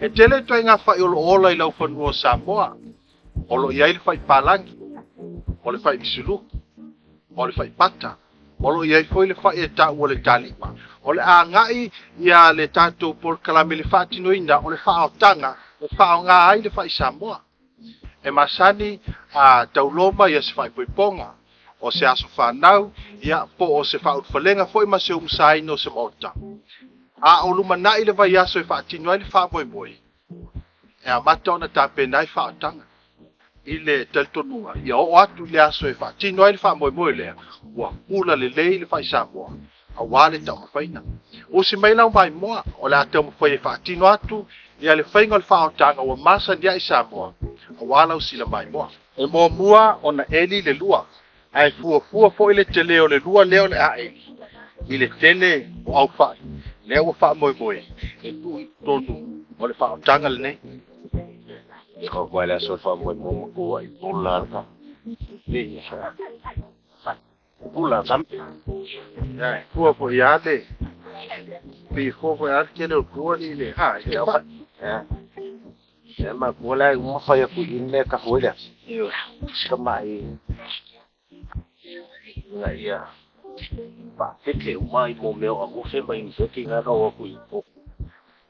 E tele ituaiga fa'i o lo o ola i laufanua o Samoa. O lo o i ai le fa'i palagi, o le fa'i misuluki, o le fa'i pata, o lo o i ai foi le fa'i e taua o le talima. O le a agai ia le tatou polokalame i le faatinoina o le faaotaga e faaaoga ai le fa'i Samoa. E masani a tauloma ia se faaipoipoga, o se aso fanau, ia po o se faaulufalega foi ma se umusaina o se maota. A o lumanai le vaiaso e faatino ai le faamoemoe, e amata ona tapena ai faaotaga i le talitonuga ia oo atu i le aso e faatino ai le faamoemoe lea, ua pula lelei le fai Samoa aua le taumafaina. Usi mai lau maimoa, o le a taumafai e faatino atu ia le faiga o le faaotaga ua masani ai Samoa aua lau sila maimoa. E muamua ona eli le lua, ae fuafua foi le tele o le lua lea o le a eli i le tele o aufai lea ua faamoemoe e tuu i totonu o le faaotaga lenei. Fua foi lava le pei fua foi lava le tele o lua i le fai.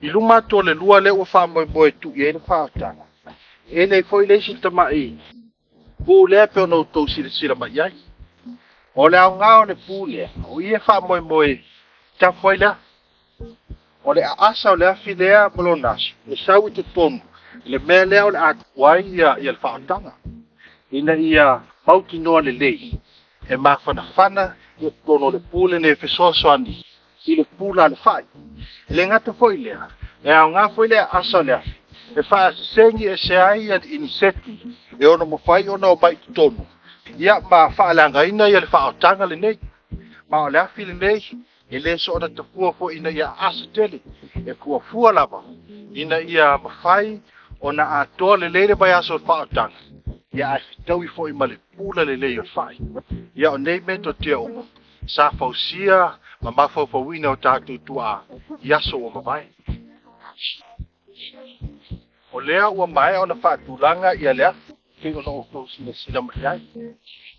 I luma atu o le lua lea ua faamoemoe e tuu i ai le faaotaga, e eli ai foi le isi tamai pu lea pei ona outou silasila mai i ai. O le aoga o le pu lea, o i e faamoemoe tafu ai le afi. O le aasa o le afi lea ma lona aso, e sau i totonu i le mea lea o le a tuu ai ia le faaotaga, ina ia mautinoa lelei e mafanafana ia totonu o le pu lenei e fesoasoani i le pula a le fai. E le gata foi lea, e aoga foi le aasa o le afi e faasesegi ese ai ia iniseti e ono mafai ona omai i totonu ia ma faaleagaina ia le faaotaga lenei. Ma o le afi lenei e le soona tafua foi ina ia aasa tele, e fuafua lava ina ia mafai ona atoa lelei le vaiaso o le faaotaga, ia ae fetaui foi ma le pula lelei o le fai. Ia o nei metotia uma sa fausia ma mafaufauina o tatou tuaa i aso ua mavae. O lea ua maea ona faatulaga ia le afi pei ona outou silasila mai ai.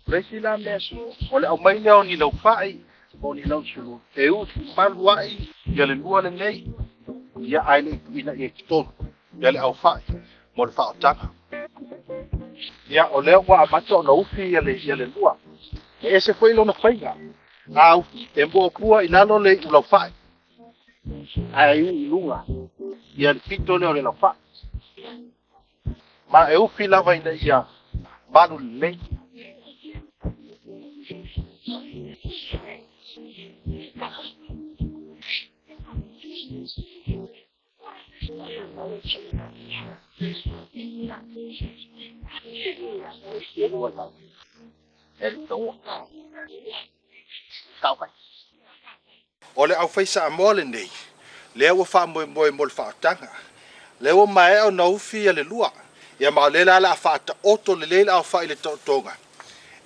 O le isi la mea soo, o le aumai lea o ni laufai ma o ni lausulu e ufi malu ai ia le lua lenei, ia ae le i tuuina i ai totonu ia le aufai mo le faaotaga. Ia o lea ua amata ona ufi ia le lua. E ese foi lona faiga. A ufi e muamua i lalo le iu laufai, ae iu i luga ia le pito lea o le laufai. Ma e ufi lava ina ia malu lelei. O le aufai Samoa lenei, lea ua faamoemoe mo le faaotaga. Lea ua maea ona ufi ia le lua. Ia ma o lea la o le a faataoto lelei le aufai i le taotoga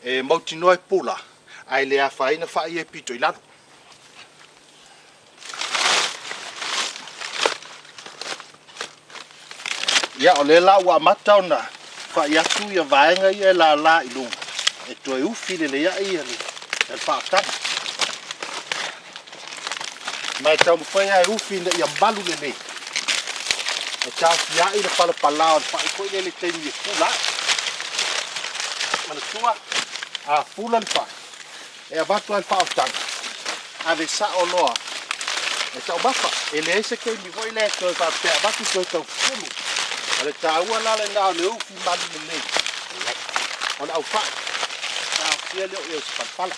e mautinoa e pula, ae le afaina fai ia e pito i lalo. Ia o lea la ua amata ona fai atu ia vaega ia e lala i luga e toe ufi lelei ai ia le faaotaga. Ma e taumafai lava e ufi ina ia malu lelei. E taofiai le palapala o le fai foi lele i taimi e pula ai. Manatua, a pula le fai, e avatu lava le faaotaga, ave sao loa e taumafa. E leai se taimi foi lea e toe faapea avatu toe taufulu. O le taua la lena o le ufi malu lelei o le aufai, taofia le oo i ai o se palapala.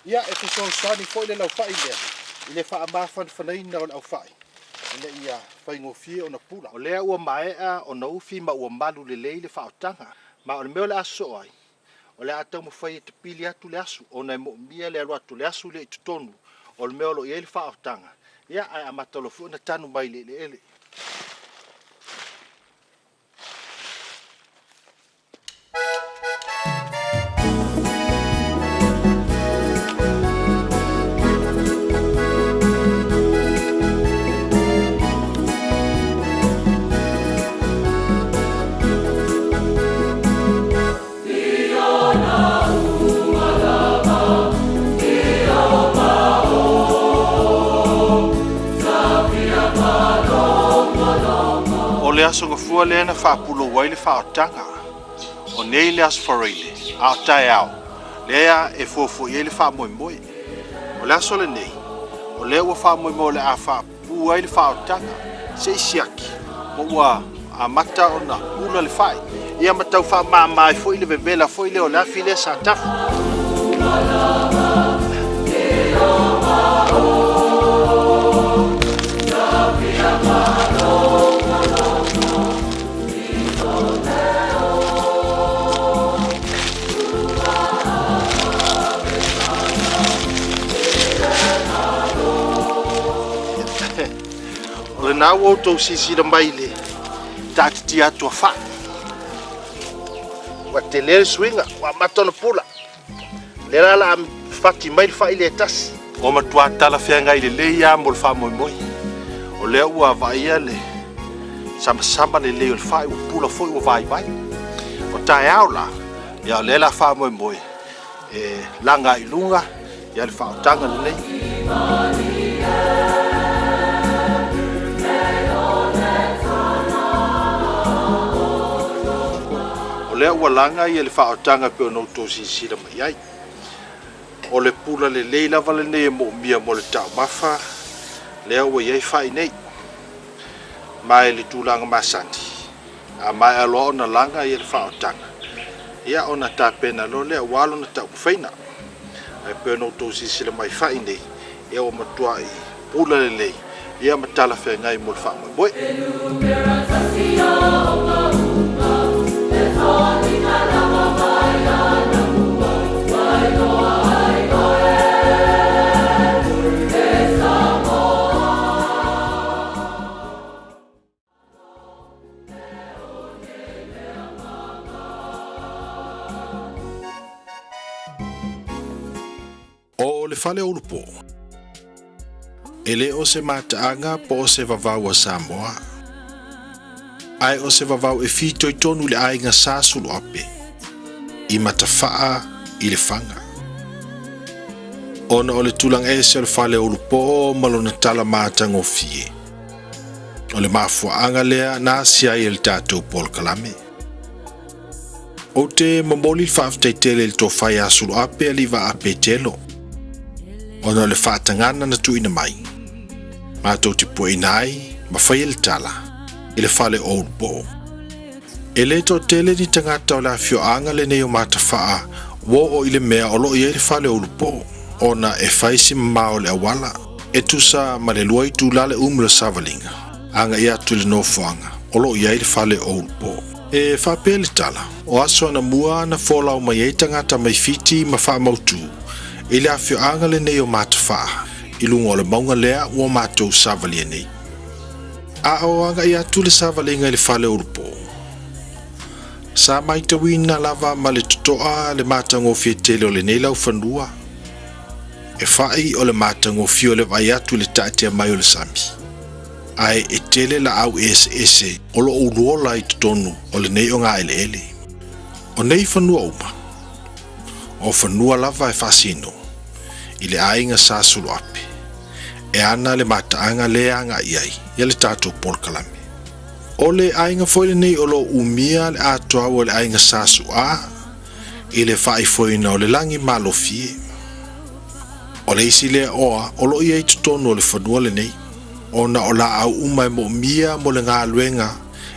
Ia e fesoasoani foi le laufai lea i le faamafanafanaina o le aufai ina ia faigofie ona pula. O lea ua maea ona ufi ma ua malu lelei le faaotaga. Ma o le mea o le a sosoo ai, o le a taumafai e tapili atu le asu, ona e moomia le alu atu o le asu lea i totonu o le mea o lo o i ai le faaotaga, ia ae amata loa foi ona tanu mai i le eleele. le Aso Gafua lea na faapulou ai le faaotaga. O nei le Aso Faraile, a o taeao, lea e fuafua i ai le faamoemoe. O le aso lenei, o lea ua faamoemoe o le a faapu ai le faaotaga, se i siaki po ua amata ona pula le fai, ia ma tau faamama ai foi le vevela foi lea o le afi lea sa tafu. O lena ua outou silasila mai i le taatitia atu a fai. Ua tele le suiga, ua amata ona pula. Lea la la fati mai le fai lea e tasi. Ua matua talafeagai lelei lava mo le faamoemoe. O lea ua vaaia le samasama lelei o le fai, ua pula foi ua vaivai. O taeao la, ia o lea la faamoemoe e laga i luga ia le faaotaga lenei. O lea ua laga ia le faaotaga e pei ona outou silasila mai ai. O le pula lelei lava lenei e moomia mo le taumafa lea ua i ai fai nei. Ma i le tulaga masani, a maea loa ona laga ia le faaotaga, ia ona tapena loa lea aua lona taumafaiga. Ae pei ona outou silasila mai fai nei, ia ua matuai pula lelei ia ma talafeagai mo le faamoemoe. O le fale o Ulupo. E le o se mataaga po o se vavau a Samoa, ae o se vavau e fitoitonu i le aiga Sa Suluape, i Matafaa i Lefaga. Ona o le tulaga ese o le fale o Ulupoo ma lona tala matagofie, o le mafuaaga lea na asia ai e le tatou polokalame. Ou te momoli le faafetai tele i le tofa ia Suluape Alivaa Petelo, ona o le faatagana na tuuina mai, matou te pueina ai ma faia le tala i le fale o Ulupoo. E le toatele ni tagata o le afioaga lenei o Matafaa ua oo i le mea o lo o i ai le fale o Ulupoo, ona e fai si mamao o le auala, e tusa ma le 2 itula le umi o le savaliga agai atu i le nofoaga o lo o i ai le fale o Ulupoo. E faapea le tala, o aso anamua na folau mai ai tagata mai Fiti ma faamautu i le afioaga lenei o Matafaa i luga o le mauga lea ua matou savalia nei. A o agai atu le savaliga i le fale o Ulupoo, sa matauina lava ma le totoa le matagofie tele o lenei laufanua, e fai o le matagofie o le vaai atu i le taatia mai o le sami, ae e tele laau eseese o lo o uluola i totonu o lenei ogaeleele. O nei fanua uma, o fanua lava e faasino i le aiga Sa Suluape, e ana le mataaga lea agai ai ia le tatou polokalame. O le aiga foi lenei o lo o umia le atoa o le aiga Sa Su'a i le faaifoina o le lagi malofie. O le isi lea oa o lo o i ai totonu o le fanua lenei, ona o laau uma e moomia mo le galuega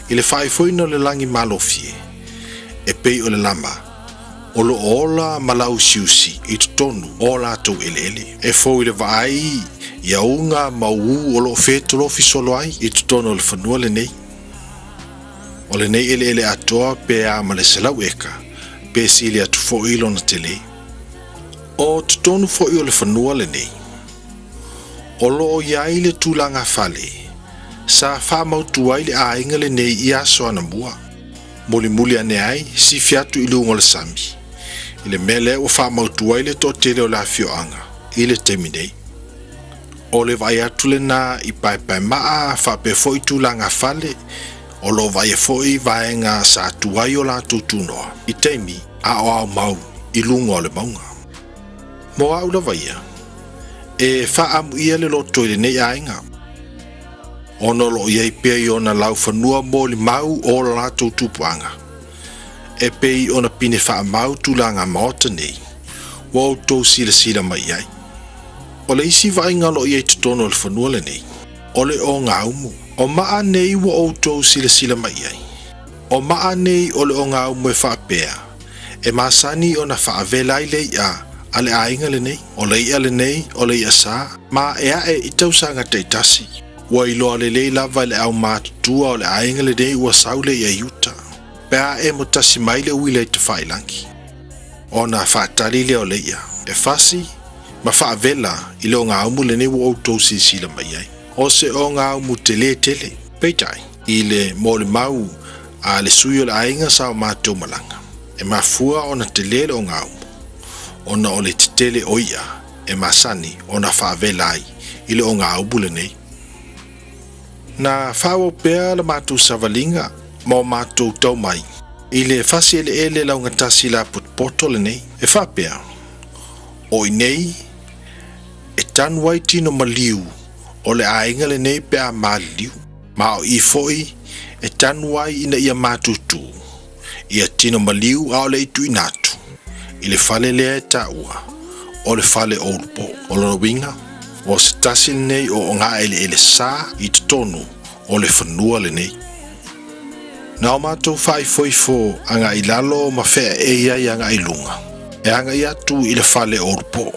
i le faaifoina o le lagi malofie, e pei o le lama, o lo o ola ma lausiusi i totonu o latou eleele. E fou i le vaai ia uga ma uu o lo o fetolofi solo ai i totonu o le fanua lenei. O lenei eleele atoa pe a ma le 100 eka, pe sili atu foi lona tele. O totonu foi o le fanua lenei, o lo o i ai le tulaga fale sa faamautu ai le aiga lenei i aso anamua. Mulimuli ane ai sifi atu i luga o le sami, i le mea lea ua faamautu ai le toatele o le afioaga i le taimi nei. O le vaai atu lena i paepaemaa faapea foi tulaga fale, o lo o vaaia foi vaega sa tu ai o latou tunoa i taimi a o ao mau i luga o le mauga. Mo au lava ia, e faaamuia le loto i lenei aiga. Ona o lo o i ai pea i ona laufanua molimau o la latou tupuaga, e pei ona pine faamau tulaga maota nei ua outou silasila mai i ai. O le isi vaaiga o lo o i ai i totonu o le fanua lenei, o le ogaumu. O maa nei ua outou silasila mai i ai. O maa nei o le ogaumu e faapea, e masani ona faavela ai le i'a a le aiga lenei. O le i'a lenei o le i'a sa, ma e a'e i tausaga taitasi. Ua iloa lelei lava e le aumatutua o le aiga lenei ua sau le i'a i uta, pe a emo tasi mai le uila i tafailagi. Ona faatali lea o le i'a, e fasi ma faavela i le ogaumu lenei ua outou silasila mai ai. O se ogaumu telē tele. Peitai, i le molimau a le sui o le aiga sa o matou malaga, e mafua ona telē le ogaumu, ona o le tetele o i'a e masani ona faavela ai i le ogaumu lenei. Na faaauau pea la matou savaliga ma o matou tau mai i le fasi eleele laugatasi lapotopoto lenei, e faapea, o i nei e tanu ai tino maliu o le aiga lenei pe a maliliu, ma o i foi e tanu ai ina ia matutu ia tino maliu a o le i tuuina atu i le fale lea e taua o le fale o Ulupo. O lona uiga, o se tasi lenei o ogaeleele sa i totonu o le fanua lenei. Na o matou faaifoifo agai i lalo ma feaei ai agai i luga, e agai atu i le fale o Ulupo.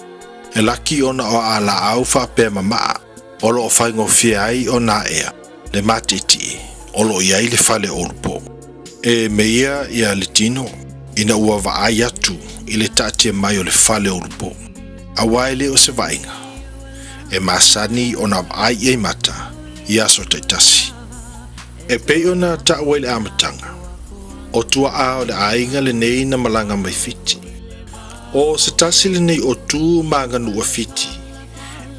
E laki ona o aalaau faapea mamaa o lo o faigofie ai ona aea le matietie o lo o i ai le fale o Ulupo. E meia ia le tino ina ua vaai atu i le taatia mai o le fale o Ulupo, aua e le o se vaaiga e masani ona vaai i ai mata i aso taitasi. E pei ona taua i le amataga, o tuaa o le aiga lenei na malaga mai Fiti. O se tasi lenei o tu ma aganuu a Fiti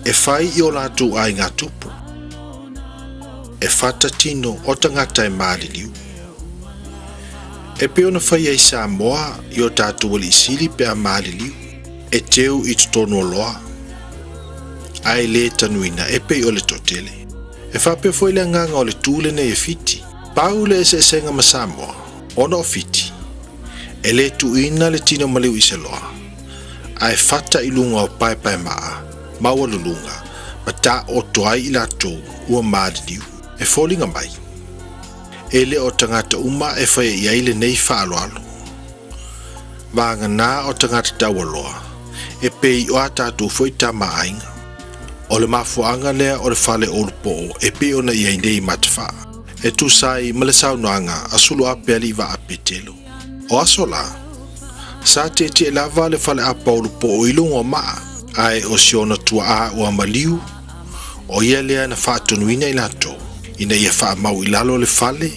e fai i o latou aiga tupu. E fata tino o tagata e maliliu. E pei ona fai ai Samoa i o tatou alii sili pe a maliliu, e teu i totonu o loa, ae le tanuina e pei o le toatele. E faapea foi le agaga o le tu lenei e Fiti. Pau le eseesega ma Samoa, ona o Fiti, e le tuuina le tino maliu i se loa, ae fata i luga o paepaemaa maualuluga ma taoto ai i latou ua maliliu. E foliga mai, e le o tagata uma e faia i ai lenei faaaloalo. Vagana o tagata taualoa, e pei o a tatou foi tama aiga. O le mafuaaga lea o le fale o Ulupoo e pei ona i ai nei i Matafaa, e tusa ai ma le saunoaga a Suluape Aliivaa Petelo. O aso la, sa tietie lava le faleapa o Ulupoo i luga o maa, ae o si ona tuaa ua maliu, o ia lea na faatonuina i latou, ina ia faamau i lalo le fale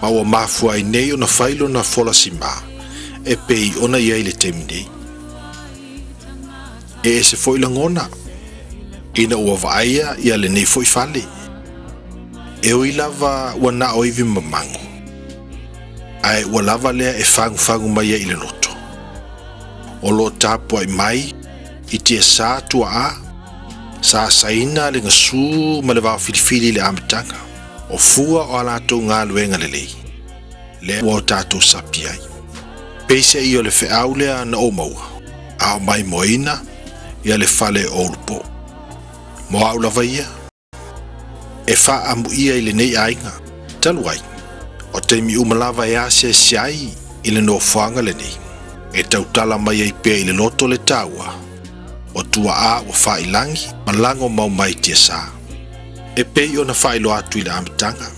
ma ua mafua ai nei ona fai lona folasima e pei ona i ai i le taimi nei. E ese foi lagona ina ua vaaia ia lenei foi fale. E ui lava ua na o ivi mamago, ae ua lava lea e fagufagu mai ai i le loto. O lo o tapuai mai i tiasa tuaa, sa asaina le gasu ma le vaofilifili i le amataga, o fua o a latou galuega lelei, lea ua o tatou sapi ai. Peiseai o le feau lea na ou maua, a o maimoaina ia le fale o Ulupo. Mo au lava ia, e faaamuia i lenei aiga, talu ai, o taimi uma lava e asiasi ai i le nofoaga lenei, e tautala mai ai pea i le loto le taua o tuaa ua faailangi ma lago mau mai tiasa. E pei ona faailoa atu i le amataga,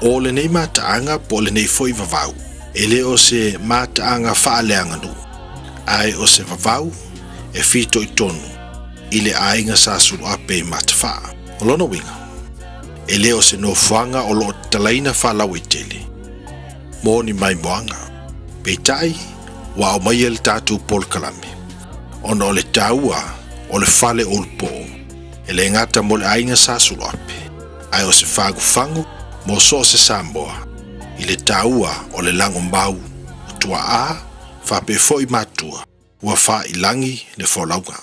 o lenei mataaga po o lenei foi vavau, e le o se mataaga faaleaganuu, ae o se vavau e fitoitonu i le aiga sa Suluape i Matafaa. O lona uiga, e le o se nofoaga o lo o tatalaina faalauaitele mo ni maimoaga. Peitai, ua aumaia le tatou polokalame ona o le taua o le fale o Ulupoo e le gata mo le aiga sa Suluape, ae o se fagufagu mo so o se Samoa i le taua o le lagomau o tuaa faapea foi matua ua faailangi le folauga.